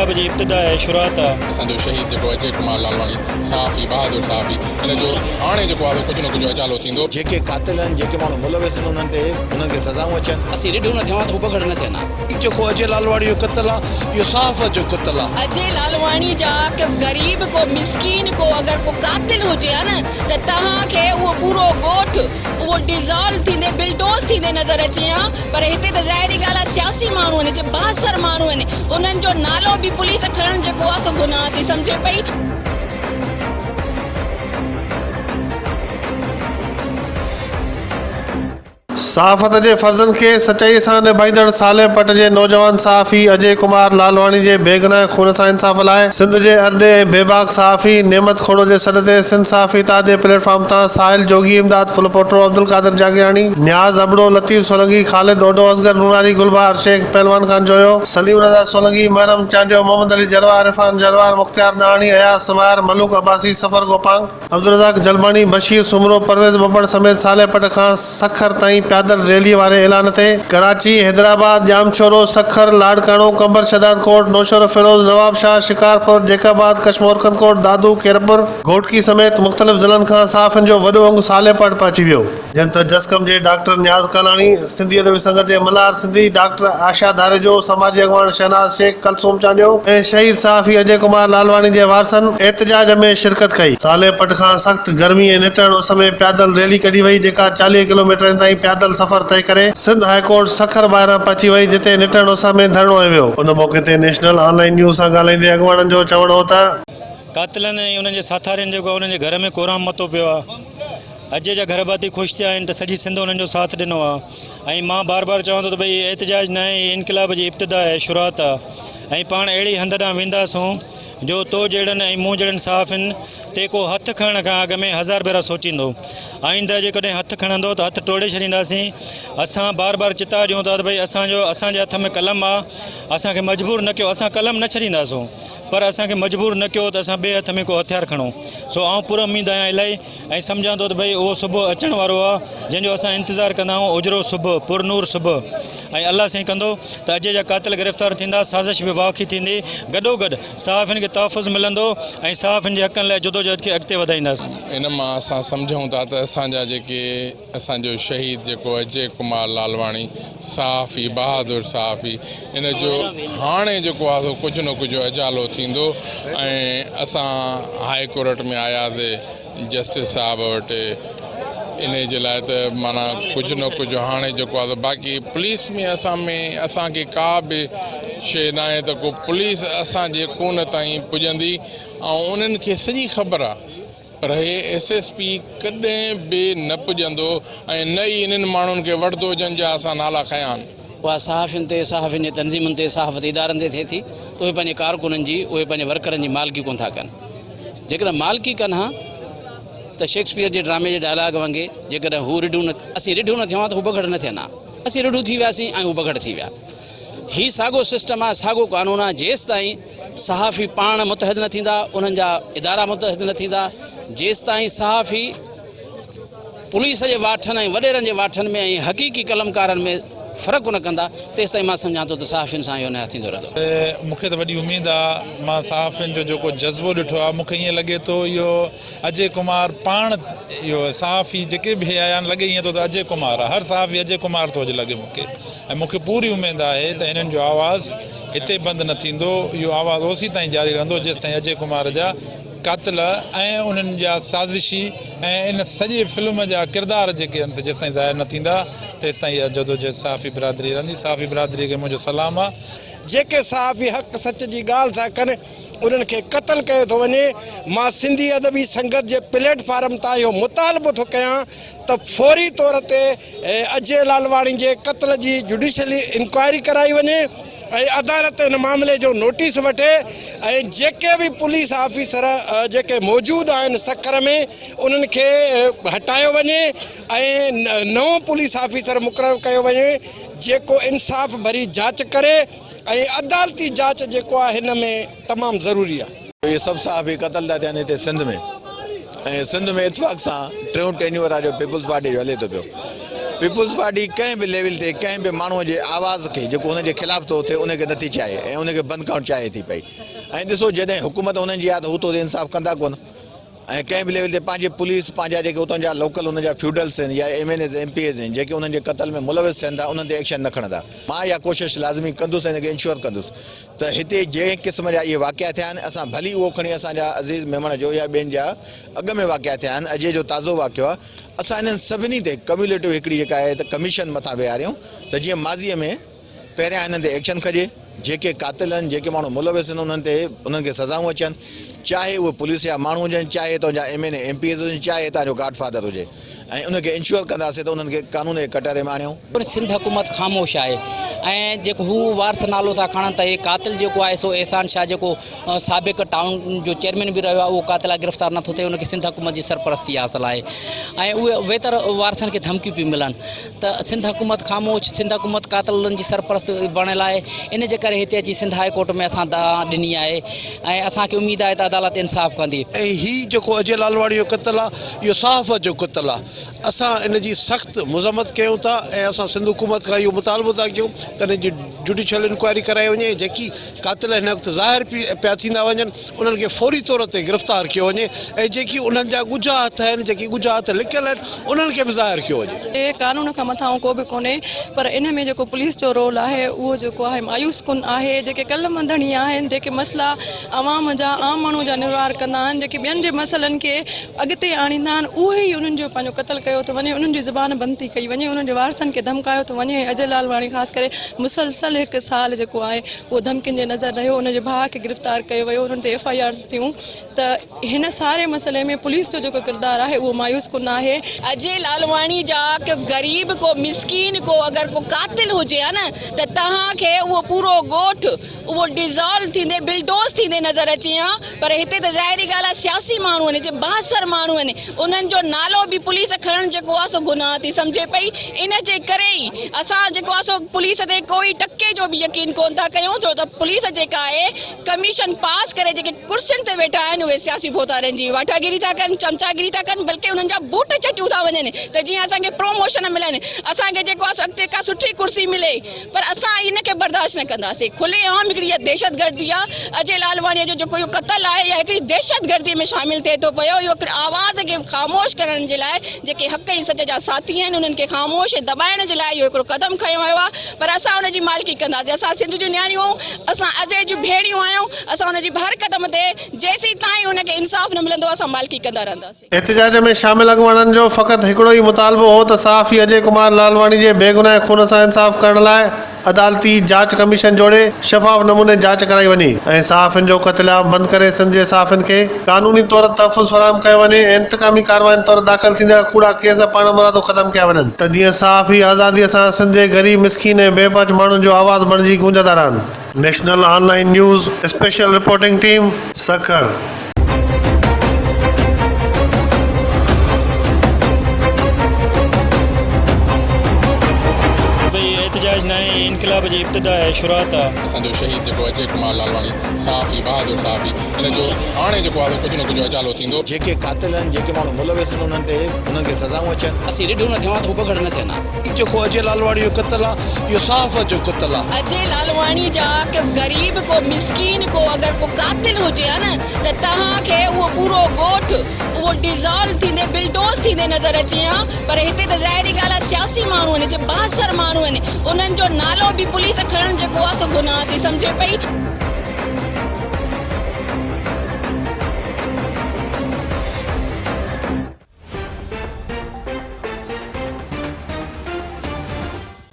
انقلاب جي ابتدا آهي، شروعات آ. اسان جو شهيد جيڪو اجي ڪمار لالواڻي صحافي بهادر صحافي ان جو هاڻي جيڪو آهي سو ڪجهه نه ڪجهه اجالو ٿيندو. جيڪي قاتل آهن جيڪي ماڻهو ملوث آهن انهن تي انهن کي سزائون اچن. اسين رڍون نه ٿيون ها ته هو بگهڙ نه ٿين ها. هي جيڪو اجي لالواڻي جو قتل آ اهو صحافت جو قتل آ. اجي لالواڻي جا ڪو غريب ڪو مسڪين ڪو اگر ڪو قاتل هجي ها نه ته توهان کي اهو پورو ڳوٺ اهو ڊزالو ٿيندي بلڊوز ٿيندي نظر اچي ها پر هتي ته ظاهري ڳالهه آهي سياسي ماڻهو آهن هتي بااثر ماڻهو آهن انهن جو نالو به پوليس کڻڻ جيڪو آهي سو گناهه ٿي سمجهي پئي. صحافت جي فرضن کي سچائي سان نڀائيندڙ صالح پٽ جي نوجوان صحافي اجي ڪمار لالواڻي جي بيگناهه خون سان انصاف لاء سنڌ جي ارڏي ۽ بيباڪ صحافي نعمت کوڙو جي سڏ تي سنڌ صحافي اتحاد جي پليٽ فارم تان ساحل جوڳي، امداد ڦلپوٽو، عبدالقادر جاگيراڻي، نياز ابڙو، لطيف سولنگي، خالد اوڍو، اصغر نوراني، گلبهار شيخ، پهلوان خان جويو، سليم رضا سولنگي، محرم چانڊيو، محمد علي جروار، عرفان جروار، مختيار ڏاهاڻي، اياز سمائر، ملوڪ عباسي، صفر گوپانگ، عبدالرزاق جلباڻي، بشير سومرو، پرويز ٻٻر سميت صالح پٽ کان سکر تائين پيادل ريلي واري اعلان تي ڪراچي، حيدرآباد، ڄامشورو، سکر، لاڙڪاڻو، قمبر شهدادڪوٽ، نوشهروفيروز، نوابشاهه، شڪارپور، جيڪب آباد، ڪشمور ڪنڌڪوٽ، دادو، خيرپور، گهوٽڪي سميت مختلف ضلعن کان صحافين جو وڏو انگ صالح پٽ پهچي ويو. جن ته جسقم جي ڊاڪٽر نياز ڪالاڻي، سنڌي ادبي سنگت جي ملهار سنڌي، ڊاڪٽر آشا ڌاريجو، سماجي اڳواڻ شهناز شيخ، ڪلثوم چانڊيو ۽ شهيد صحافي اجي ڪمار لالواڻي جي وارثن احتجاج ۾ شرڪت ڪئي. صالح پٽ کان سخت گرمي ۽ نٽهڻ اس ۾ پيادل ريلي ڪڍي وئي جيڪا 40 ڪلوميٽرن تائين پيادل سفر طئي ڪري سنڌ هاء ڪورٽ سکر ٻاهران پهچي وئي جتي نٽهڻ اس ۾ ڌرڻو هنيو ويو. ان موقعي تي نيشنل آن لائين نيوز سان ڳالهائيندي اڳواڻن جو چوڻ هو ته. قاتلن ۽ انهن جي ساٿارين جيڪو آهي انهن جي گهر ۾ ڪورام متو پيو آهي. اڄ جا گهر ڀاتي خوش ٿيا آهن ته سڄي سنڌ انهن جو ساٿ ڏنو آهي ۽ مان بار بار چوان ٿو ته ڀئي هي احتجاج نه آهي هي انقلاب جي ابتدا آهي شروعات آهي ۽ پاڻ اهڙي هنڌ ڏانهن وينداسون جو تو جهڙن ۽ مون جهڙن صحافين تي ڪو هٿ کڻڻ کان اڳ ۾ هزار ڀيرا سوچيندو آئنده جيڪڏهن هٿ کڻندو ته هٿ ٽوڙي ڇڏينداسين اسان بار بار چتاء ڏيون ٿا ته ڀئي اسان جو اسان جي هٿ ۾ قلم آهي اسان کي مجبور نه ڪيو اسان قلم نه ڇڏينداسون پر اسان کي مجبور نه ڪيو ته اسان ٻئي هٿ ۾ ڪو هٿيار کڻون. سو آئون پر اميد آهيان الائي ۽ سمجهان ٿو ته ڀئي اهو صبح اچڻ وارو آهي جنهن جو اسان انتظار ڪندا آهيون اجرو صبح پر نور صبح ۽ الله سائين ڪندو ته اجي جا قاتل گرفتار ٿيندا سازش به واکي ٿيندي گڏو گڏ صحافين کي تحفظ ملندو ۽ صحافين جي حقن لاء جدوجهد کي اڳتي وڌائينداسين. ان مان اسان سمجهون ٿا ته اسان جا جيڪي اسان جو شهيد جيڪو اجي ڪمار لالواڻي صحافي بهادر صحافي ان جو هاڻي جيڪو آهي سو ڪجهه نه ڪجهه اجالو ٿيندو ۽ اسان هاء ڪورٽ ۾ آياسي جسٽس صاحب وٽ انهي جي لاء ته معنيٰ ڪجهه نه ڪجهه هاڻي جيڪو آهي سو باقي پوليس ۾ اسان ۾ اسان کي ڪا به شيء ناهي ته ڪو پوليس اسان جي ڪون تائين پڄندي ۽ انهن کي سڄي خبر آهي پر هي ايس ايس پي ڪڏهن به نه پڄندو ۽ نه ئي انهن ماڻهن کي وٺندو جن جا اسان نالا کنيا آهن. اها صحافين تي، صحافين جي تنظيمن تي، صحافتي ادارن تي ٿئي ٿي ته اهي پنهنجي ڪارڪنن جي، اهي پنهنجي ورڪرن جي مالڪي ڪونه ٿا ڪن. جيڪڏهن مالڪي ڪن ها ته شيڪسپيئر جي ڊرامي جي ڊائلاگ وانگي جيڪڏهن هو رڍون نه، اسين رڍون نه ٿيون ها ته هو بگهڙ نه ٿين ها. اسين رڍون ٿي وياسين ۽ هو بگهڙ ٿي ويا. هي ساڳو سسٽم آهي، ساڳو قانون آهي، جيستائين صحافي پاڻ متحد نه ٿيندا، انهن جا ادارا متحد نه ٿيندا، جيستائين صحافي پوليس جي واٺن ۽ وڏيرن جي واٺن ۾ ۽ حقيقي قلمڪارن ۾ فرق نه ڪندا، تيستائين مان سمجهان ٿو ته صحافين سان اهو نياء ٿيندو رهندو. مون کي ته وڏي اميد آ، مان صحافين جو جيڪو جذبو ڏٺو آ، مون کي ائين لڳي ٿو اهو اجي ڪمار پاڻ اهو صحافي جيڪي به آيا آهن لڳي ائين ٿو ته اجي ڪمار آ، هر صحافي اجي ڪمار ٿو اڄ لڳي مون کي ۽ مون کي پوري اميد آهي ته هنن جو آواز هتي بند نه ٿيندو، اهو آواز اوسيتائين جاري رهندو جيستائين اجي ڪمار جا قاتل ۽ انهن جا سازشي ۽ ان سڄي فلم جا ڪردار جيڪي آهن سي جيستائين ظاهر نه ٿيندا تيستائين اها جدوجهد صحافي برادري رهندي، صحافي برادري کي منهنجو سلام آ. جيڪي صحافي حق سچ جي ڳالهه ٿا ڪن انهن کي قتل ڪيو ٿو وڃي، مان سنڌي ادبي سنگت جي پليٽ فارم تان اهو مطالبو ٿو ڪيان ته فوري طور تي اجي لالواڻي جي قتل جي جڊيشل انڪوائري ڪرائي وڃي ۽ عدالت ان معاملي جو نوٽيس وٺي ۽ جيڪي به پوليس آفيسر جيڪي موجود آهن سکر ۾ انهن کي هٽايو وڃي ۽ نئون پوليس آفيسر مقرر ڪيو وڃي جيڪو انصاف ڀري جاچ ڪري ۽ عدالتي جاچ جيڪو آهي هن ۾ تمام ضروري آهي. اهي سڀ صحافي قتل ٿا ٿين هتي سنڌ ۾ ۽ سنڌ ۾ اتفاق سان ٽيون ٽينيور آ جو پيپلز پارٽي جو هلي ٿو پيو. پيپلز پارٽي ڪنهن به ليول تي ڪنهن به ماڻهو جي آواز کي جيڪو هن جي خلاف ٿو اٿي ان کي نٿي چاهي ۽ ان کي بند ڪرڻ چاهي ٿي پئي ۽ ڏسو جڏهن حڪومت انهن جي آهي ته هو ته انصاف ڪندا ڪونه ۽ ڪنهن به ليول تي پنهنجي پوليس پنهنجا جيڪي اتان جا لوڪل انهن جا فيوڊلس آهن يا M N As M P As آهن جيڪي انهن جي قتل ۾ ملوث ٿين ٿا انهن تي ايڪشن نه کڻندا مان اها ڪوشش لازمي ڪندس ۽ ان کي انشور ڪندس ته هتي جنهن قسم جا اهي واقعا ٿيا آهن اسان ڀلي اهو کڻي اسان جا عزيز ميمڻ جو يا ٻين جا اڳ ۾ واقعا ٿيا آهن اجي جو تازو واقعو آهي اسان انهن سڀني تي ڪميوليٽو هڪڙي جيڪا آهي ته ڪميشن مٿان ويهاريون ته جيئن ماضي ۾ پهريان انهن تي ايڪشن کڄي جيڪي قاتل آهن جيڪي ماڻهو ملوث آهن انهن تي انهن کي سزائون اچن چاهي اهي پوليس جا ماڻهو هجن چاهي هتان جا M N A M P As هجن چاهي هتان جو گاڊ فادر هجي ۽ ان کي انشوئر ڪنداسين ته انهن کي قانون جي ڪٽهري ۾ آڻيون. پر سنڌ حڪومت خاموش آهي ۽ جيڪو هو وارث نالو ٿا کڻن ته هي قاتل جيڪو آهي سو احسان شاهه جيڪو سابق ٽائون جو چيئرمين به رهيو آهي اهو قاتل آهي گرفتار نٿو ٿئي ان کي سنڌ حڪومت جي سرپرستي حاصل آهي ۽ اهي ويتر وارثن کي ڌمڪيون پيون ملن ته سنڌ حڪومت خاموش سنڌ حڪومت قاتلن جي سرپرست بڻيل آهي ان جي ڪري هتي اچي سنڌ هاء ڪورٽ ۾ اسان دانهن ڏني آهي ۽ اسان کي اميد آهي ته عدالت انصاف ڪندي. ۽ هي جيڪو اجي لالواڻي جو قتل آ اهو صحافت جو قتل آ اسان ان جي سخت مذمت ڪيون ٿا ۽ اسان سنڌ حڪومت کان اهو مطالبو ٿا ڪيون ته ان جي جوڊيشل انڪوائري ڪرائي وڃي ۽ جيڪي قاتل هن وقت ظاهر پيا ٿيندا وڃن انهن کي فوري طور تي گرفتار ڪيو وڃي ۽ جيڪي انهن جا ڳجها هٿ آهن جيڪي ڳجها هٿ لڪيل آهن انهن کي به ظاهر ڪيو وڃي. قانون کان مٿانهون ڪو به ڪونهي پر ان ۾ جيڪو پوليس جو رول آهي اهو جيڪو آهي مايوس ڪن آهي جيڪي قلم ڌڻي آهن جيڪي مسئلا عوام جا عام ماڻهو جا نروار ڪندا آهن جيڪي ٻين جي مسئلن کي اڳتي آڻيندا آهن اهي ئي انهن جو پنهنجو قتل ڪيو ٿو وڃي انهن جي زبان بند ٿي ڪئي وڃي انهن جي وارثن کي ڌمڪايو ٿو وڃي ۽ اجي لالواڻي خاص ڪري مسلسل هڪ سال جيڪو آهي اهو ڌمڪين جي نظر رهيو، ان جي ڀاء کي گرفتار ڪيو ويو، انهن تي ايف I آرز ٿيون ته هن ساري مسئلي ۾ پوليس جو جيڪو ڪردار آهي اهو مايوس ڪن آهي. اجي لالواڻي جا ڪو غريب ڪو مسڪين ڪو اگر ڪو قاتل هجي ها نه ته توهان کي اهو پورو ڳوٺ اهو ڊيزالو ٿيندي بلڊوز ٿيندي نظر اچي ها پر هتي ته ظاهري ڳالهه آهي سياسي ماڻهو آهن هتي بااثر ماڻهو آهن انهن جو نالو به پوليس کڻڻ جيڪو آهي سو گناهه ٿي سمجهي پئي ان جي ڪري ئي اسان جيڪو آهي سو پوليس تي ڪوئي ٽڪي جو به يقين ڪون ٿا ڪيون ڇو ته پوليس جيڪا آهي ڪميشن پاس ڪري جيڪي ڪرسين تي ويٺا آهن اهي سياسي ڀوتارن جي واٺاگيري ٿا ڪن چمچاگيري ٿا ڪن بلڪه انهن جا بوٽ چٽيون ٿا وڃن ته جيئن اسان کي پروموشن ملن اسان کي جيڪو آهي سو اڳتي ڪا سٺي ڪرسي ملي پر اسان ان کي برداشت نه ڪنداسين. کلي عام هڪڙي اها دهشتگردي آهي. اجي لالواڻيء جو جيڪو اهو قتل آهي اها هڪڙي دهشتگردي ۾ شامل ٿئي ٿو پيو. اهو هڪڙي آواز کي خاموش ڪرڻ جي لاء جيڪي حق ۽ سچ جا ساٿي آهن انهن کي خاموش ۽ دٻائڻ جي لاء اهو هڪڙو قدم کنيو ويو آهي پر اسان ان جي مالڪي ڪنداسين. اسان سنڌ جون نياڻيون آهيون، اسان اجي جون ڀيڻيون آهيون، اسان ان جي هر قدم تي جيسين تائين ان کي انصاف نه ملندو اسان مالڪي ڪندا رهنداسين. احتجاج ۾ شامل اڳواڻن جو فقط هڪڙو ئي مطالبو هو ته صحافي اجي ڪمار لالواڻي جي بيگناهه خون سان انصاف ڪرڻ لاء عدالتي جاچ ڪميشن جوڙي شفاف نموني جاچ ڪرائي وڃي ۽ صحافين جو قتل عام بند ڪري سنڌ جي صحافين کي قانوني طور تحفظ فراهم ڪيو وڃي ۽ انتقامي ڪاررواين طور داخل ٿيندڙ ڪوڙا ڪيس پاڻمرادو ختم ڪيا وڃن ته جيئن صحافي آزادي سان سنڌ جي غريب مسڪين ۽ بي پهچ ماڻهن جو آواز بڻجي گونجندا رهن. National online news special reporting team Sukkur. ڀئي احتجاج ناهي هي انقلاب جي ابتدا آهي شروعات آ. اسان جو شهيد جيڪو اجي ڪمار لالواڻي صحافي بهادر صحافي ان جو هاڻي جيڪو آهي سو ڪجهه نه ڪجهه اجالو ٿيندو. جيڪي قاتل آهن جيڪي ماڻهو ملوث آهن انهن تي انهن کي سزائون اچن. اسين رڍون نه ٿيون ها ته هو بگهڙ نه ٿين ها. هي جيڪو اجي لالواڻي جو قتل آ اهو صحافت جو قتل آ. اجي لالواڻي جا ڪو غريب ڪو مسڪين ڪو اگر ڪو قاتل هجي ها نه ته توهان کي اهو پورو ڳوٺ اهو ڊيزالو ٿيندي بلڊوز ٿيندي نظر اچي ها پر هتي ته ظاهري ڳالهه آهي سياسي ماڻهو آهن هتي بااثر ماڻهو آهن انهن جو نالو به پوليس کڻڻ جيڪو آهي سو گناهه ٿي سمجهي پئي.